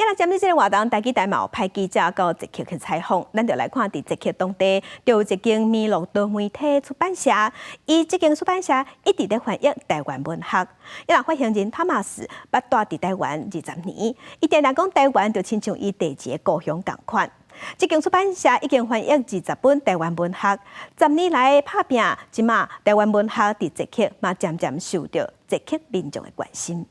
啊，來針對這个活動，台記台嘛有派記者到捷克去採訪，咱就來看佇捷克當地就有一間麋鹿多媒體出版社，伊這間出版社一直咧翻譯台灣文學。啊，發行人湯馬斯捌蹛佇台灣20年，伊定定講台灣就親像伊第二个故鄉仝款。這間出版社已經翻譯20本台灣文學，10年來拍拚，這馬台灣文學佇捷克嘛漸漸受著捷克民眾的關心。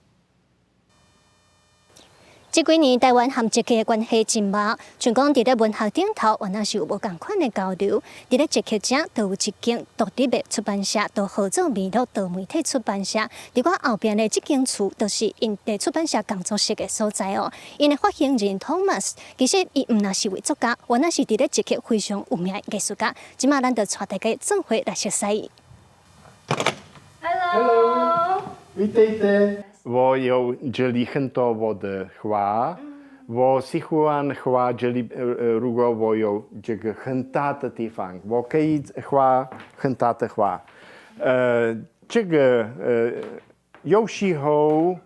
這幾年台灣和捷克的關係真密，像講佇咧文學頂頭，原來是有無仝款的交流。佇咧捷克遮，就有一間獨立的出版社，就號做麋鹿多媒體出版社。佇我後邊的這間厝，就是𪜶佇出版社工作室的所在哦。𪜶的發行人 Thomas，其實伊毋若是位作家，原來是佇咧捷克非常有名的藝術家。這馬咱就帶大家做伙來熟悉伊。 Hello， Vítejte。我有這裡很多我的畫，我喜歡畫這裡。如果我有這個很大的地方，我可以畫很大的畫。這個有時候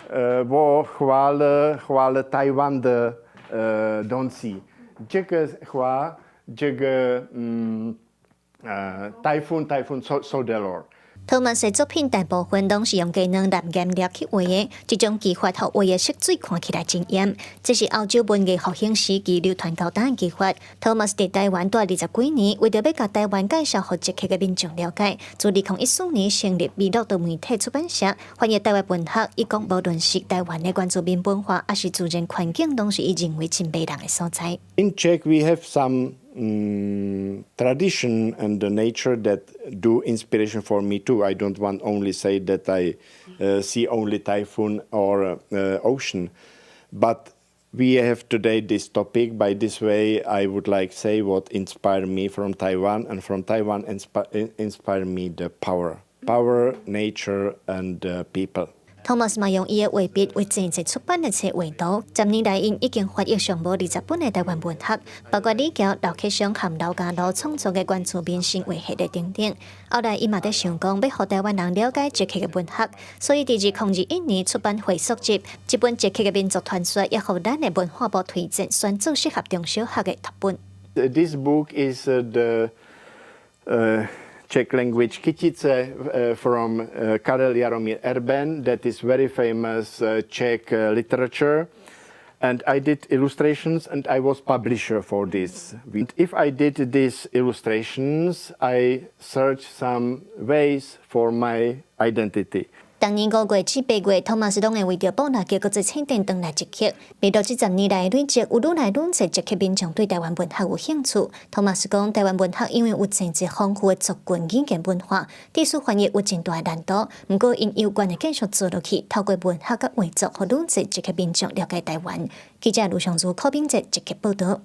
我畫了台灣的東西，這個畫這個台風 Soudelor。 托馬斯的作品大部分攏是用雞卵藍顏料去畫的，這種技法予畫的色水看起來真豔。這是歐洲文藝復興時期流傳到今的技法。托馬斯佇台灣蹛20幾年，為著欲共台灣介紹予捷克的民眾了解，自2014年成立麋鹿多媒體出版社，翻譯台灣文學。伊講，無論是台灣的原住民文化，抑是自然環境，攏是伊認為真迷人的所在。 In Czech we have some tradition and the nature that do inspiration for me too. I don't want only say that I see only typhoon or ocean, but we have today this topic. By this way, I would like say what inspired me from Taiwan, and from Taiwan inspire me the power, power, nature, and people. 托馬斯嘛用伊的畫筆為濟濟出版的冊畫圖。10年來，𪜶已經翻譯上無20本的台灣文學，包括李喬、劉克襄和劉家樂創作的原住民神話系列等等。後來，伊嘛佇想講，欲予台灣人了解捷克的文學，所以佇2021年出版回溯集，這本捷克的民族傳說，也予咱的文化部推薦選做適合中小學的讀本。 This book is the Czech language Kytice from Karel Jaromír Erben, that is very famous Czech literature. And I did illustrations and I was publisher for this. If I did these illustrations, I searched some ways for my identity. 逐年5月至8月，托馬斯攏會為著布拉格國際書展轉來捷克。麋鹿這10年來累積有愈來愈濟捷克民眾對台灣文學有興趣。托馬斯講，台灣文學因為有濟濟豐富的族群語言文化，技術翻譯有真大的難度。毋過，𪜶有願意繼續做落去，透過文學佮畫作，予愈濟捷克民眾了解台灣。記者盧尚如、柯炳哲捷克報導。